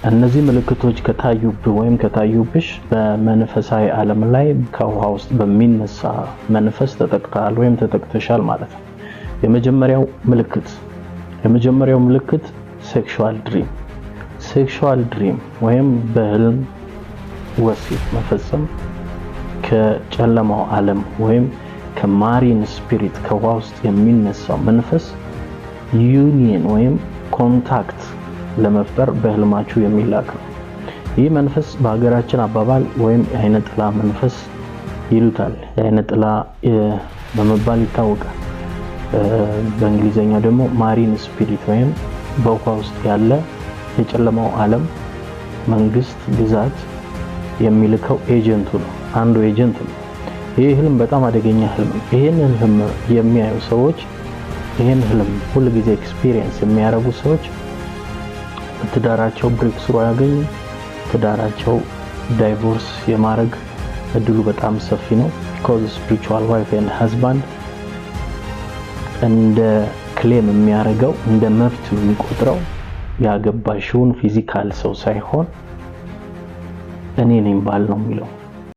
እነዚህ ምልክቶች ከታዩብህ ወይም ከታዩብሽ በመንፈሳዊ ዓለም ላይ ከውሃ ውስጥ በሚነሳ መንፈስ ተጠቅተሃል ወይም ተጠቅተሻል ማለት ነው። የመጀመሪያው ምልክት sexual dream። Sexual dream ወይም በህልም ወሲብ መፈጸም ከጨለማው ዓለም ወይም ከ marine spirit፣ ከውሃ ውስጥ የሚነሳው መንፈስ ዩኒየን ወይም contact ለመፍጠር በህልማችሁ የሚላክ ነው። ይህ መንፈስ በሀገራችን አባባል ወይም የአይነ ጥላ መንፈስ ይሉታል። የአይነ ጥላ በመባል ይታወቃል። በእንግሊዝኛ ደግሞ marine spirit ወይም በውሃ ውስጥ ያለ የጨለማው ዓለም መንግስት ግዛት የሚልከው agent ኡ ነው። አንዱ agent ነው። ይህ ህልም በጣም አደገኛ ህልም ነው። ይህንን ህልም የሚያዩ ሰዎች፣ ይህን ህልም ሁል ጊዜ experience የሚያደርጉ ሰዎች በትዳራቸው breakthrough አያገኙም። ትዳራቸው divorce የማድረግ እድሉ በጣም ሰፊ ነው። Because spiritual wife and husband እንደ claim የሚያደርገው፣ እንደ መብት የሚቆጥረው ያገባሽውን physical ሰው ሳይሆን እኔ ነኝ ባል ነው የሚለው።